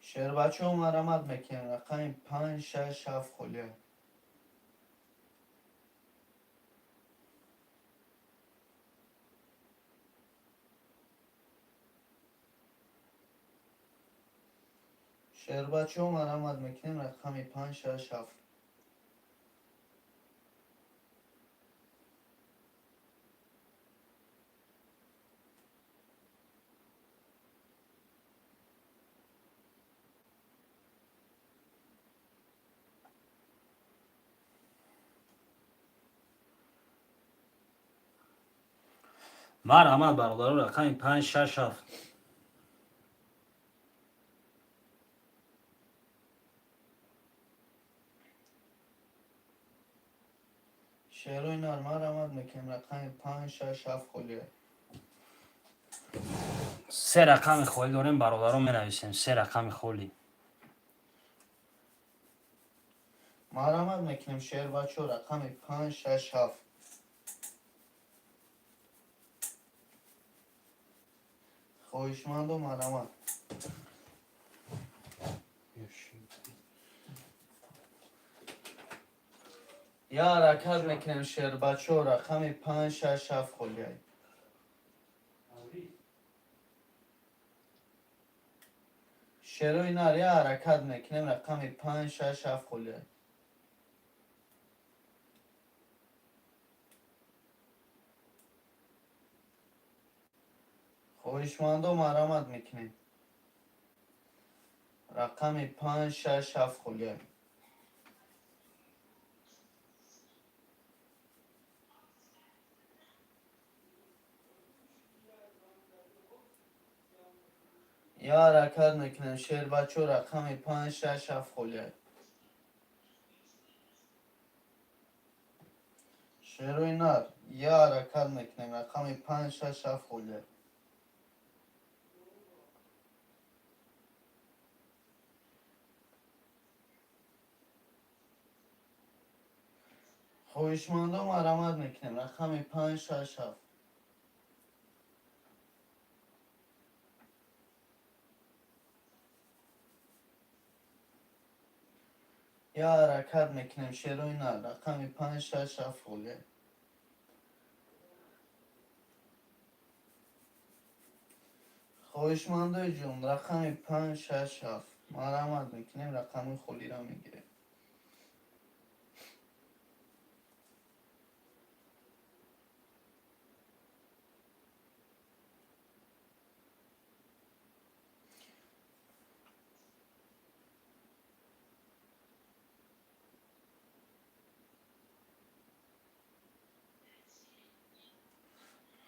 Шербачаҳо, марҳамат мекунем, рақами панҷ, шаш, ҳафт холиай. Шербачаҳо, марҳамат мекунем, рақами панҷ, шаш, ҳафт. Марҳамат, бародаро, рақами панҷ, шаш, ҳафт. Шерои нар, марҳамат мекунем, рақами панҷ, шаш, ҳафт холиай. Се рақами холӣ дорем, бародаро, менависем, се рақами холӣ. Марҳамат мекунем, шербачаҳо, рақами панҷ, шаш, ҳафт. Хоҳишмандо, марҳамат. Я ҳаракат мекунем, шербачаҳо, рақами панҷ, шаш, ҳафт холиай. Шерои нар, я ҳаракат мекунем, рақами панҷ, шаш, ҳафт холиай. Хоҳишмандо, марҳамат мекунем, рақами панҷ, шаш, ҳафт холиай. Я ҳаракат мекунем, шербачо, рақами панҷ, шаш, ҳафт холиай. Шерои нар, я ҳаракат мекунем, рақами панҷ, шаш, ҳафт холиай. Хоҳишмандо, марҳамат мекунем, рақами панҷ, шаш, ҳафт. Я ҳаракат мекунем, шерои нар, рақами панҷ, шаш, ҳафт холиай. Хоҳишмандои ҷон, рақами панҷ, шаш, ҳафт, марҳамат мекунем, рақами холиро мегирем.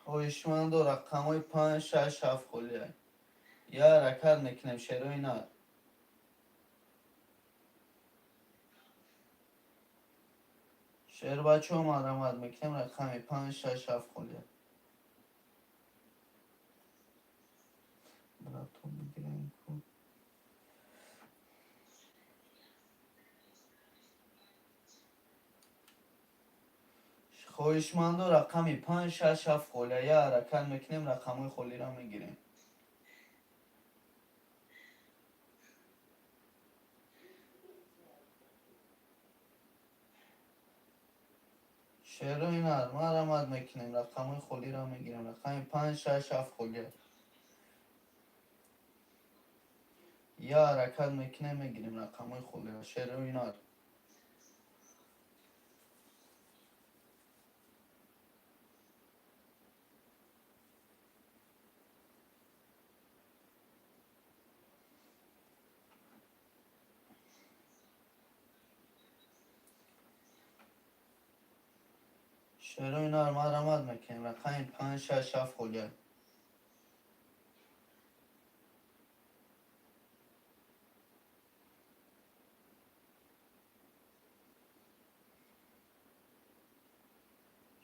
Хоҳишмандо, рақамҳои панҷ, шаш, ҳафт холиай. Я ҳаракат мекунем, шерои нар. Шербачаҳо, марҳамат мекунем, рақами панҷ, шаш, ҳафт холиай. Брато, бигирем ку. Хоҳишмандо, рақами 5, 6, 7 холия. Я ҳаракат мекунем, рақамҳои холиро мегирем. Шерои нар, марамад мекунем, рақамҳои холиро мегирем. Рақами 5, 6, 7 холия. Я ҳаракат мекунем, мегирем рақамҳои холиро. Шерои нар. Шерои нар, марамад мекунем. Рақами 5, 6, 7 холия.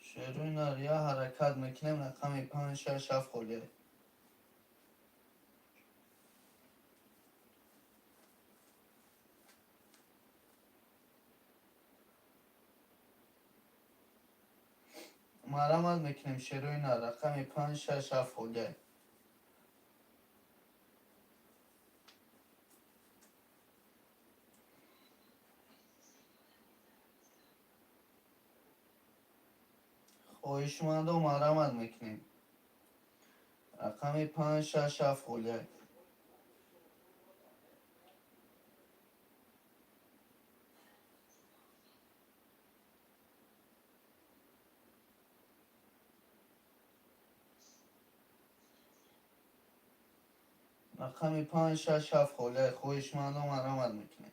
Шерои нар, я ҳаракат мекунем, рақами 5, 6, 7 холия. Марамад мекунем, шерои нар, рақами 5, 6, 7 холия. Хоҳишмандо, марамад мекунем. Рақами 5, 6, 7 холия. Рақами 5, 6, 7 холия. Хоҳишмандо, марамад мекунем.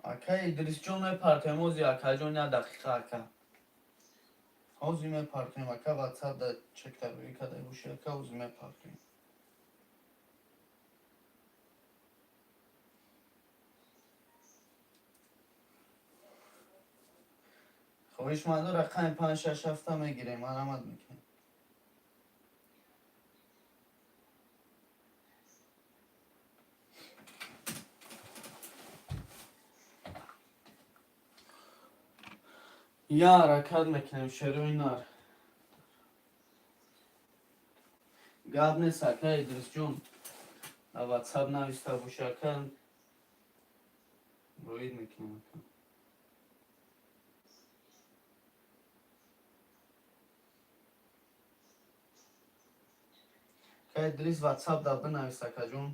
Ака Идрисҷон, мепартем ози, акаҷон, як дақиқа, ака. Ҳозир мепартем, ака, ватсап да чектарӯӣ када боши, ака, ҳозир мепартем. Хоҳишмандо, рақами 5, 6, 7 мегирем, марамад мекунем. Я ҳаракат мекунем, шерои нар. Гап нест, ака Идрисҷон. Дар ватсап нависта боши, ака, роид мекунем, ака. Ака Идрис, ватсап да бинавис, акаҷон.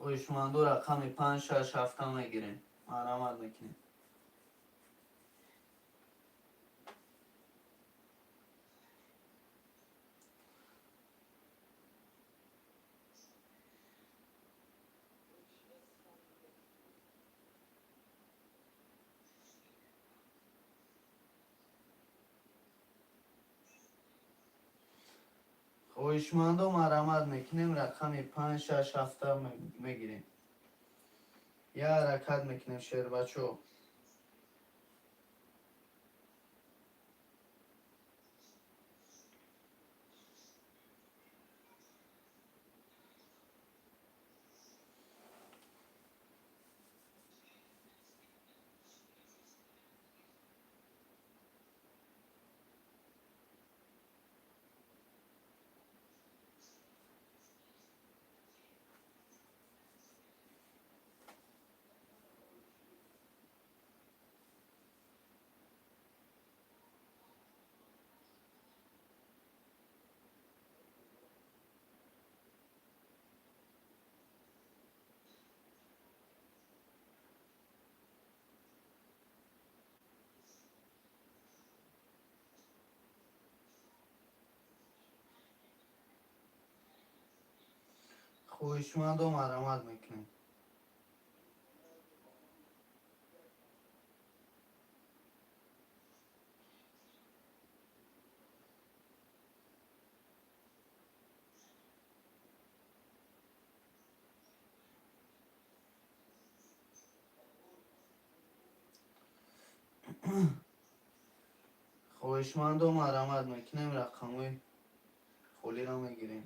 Хоҳишмандо, рақами 5, 6, 7 мегирем. Марамад мекунем. Хоҳишмандо, марамат мекунем, рақами 5, 6, 7 мегирем. Я ҳаракат мекунем, шербачо. Хоҳишмандо, марамат мекунем. Хоҳишмандо, марҳамат мекунем, рақамҳои холиро мегирем.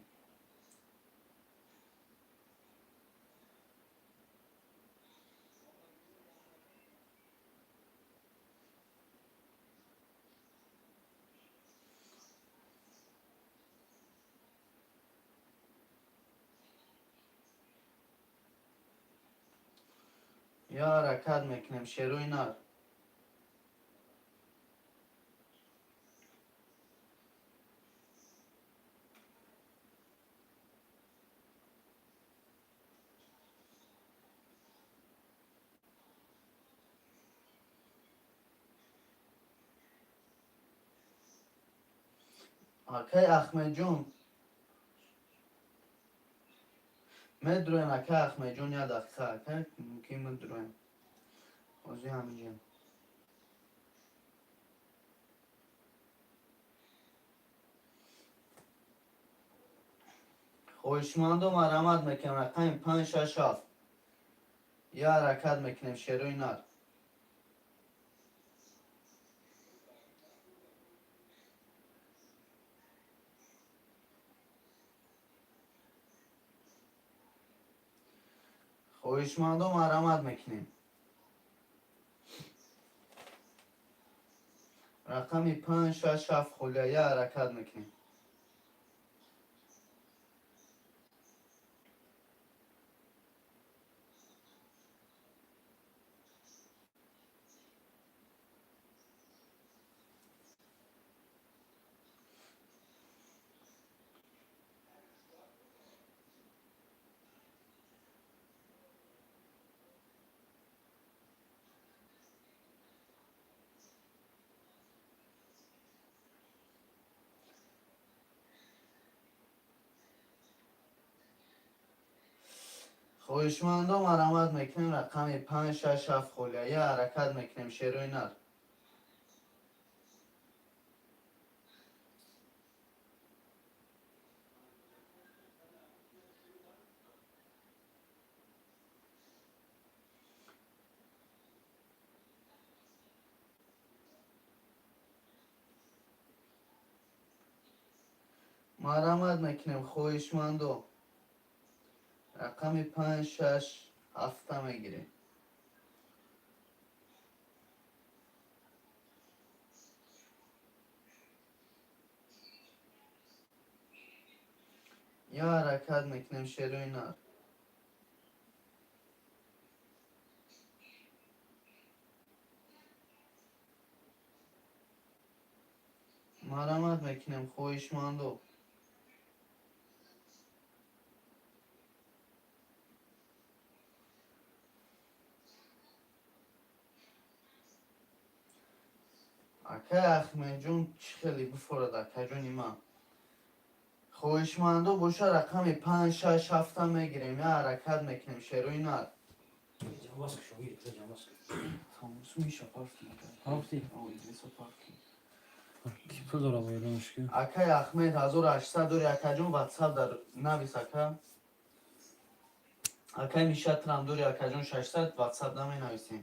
Я ҳаракат мекунем, шерои нар. Акай Ахмедҷон, медроем. Акай Ахмедҷон, як дақиқа, акай, мумкин медроем, ҳозир ҳаминҷа. Хоҳишмандо, марҳамат мекунем, рақами 5, 6, 7. Я ҳаракат мекунем, шерои нар. Хоҳишмандо, марҳамат мекунем, рақами 5, 6, 7 холия. Я ҳаракат мекунем. Хоҳишмандо, марҳамат мекунем, рақами 5, 6, 7 холия. Я ҳаракат мекунем, шерои нар. Марҳамат мекунем, хоҳишмандо, рақами 5, 6, 7-а мегирем. Я ҳаракат мекунем, шерои нар. Марҳамат мекунем, хоҳишмандо. Акай Ахмедҷон, чӣ хеле бифорад, акаҷони ман. Хоҳишмандо боша, рақами 5, 6, 7-а мегирем. Я ҳаракат мекунем, шерои нар. Ҷамбас ку, шогирд, ҷамбас ку. Миша парфти. Парфти? Идриса парфти. Ки пул дора боядонш ки? Акай Ахмед, 1800 дори, акаҷон, ватсап дар навис, ака. Акай Миша, трам дори, акаҷон, 600, ватсап наменависем.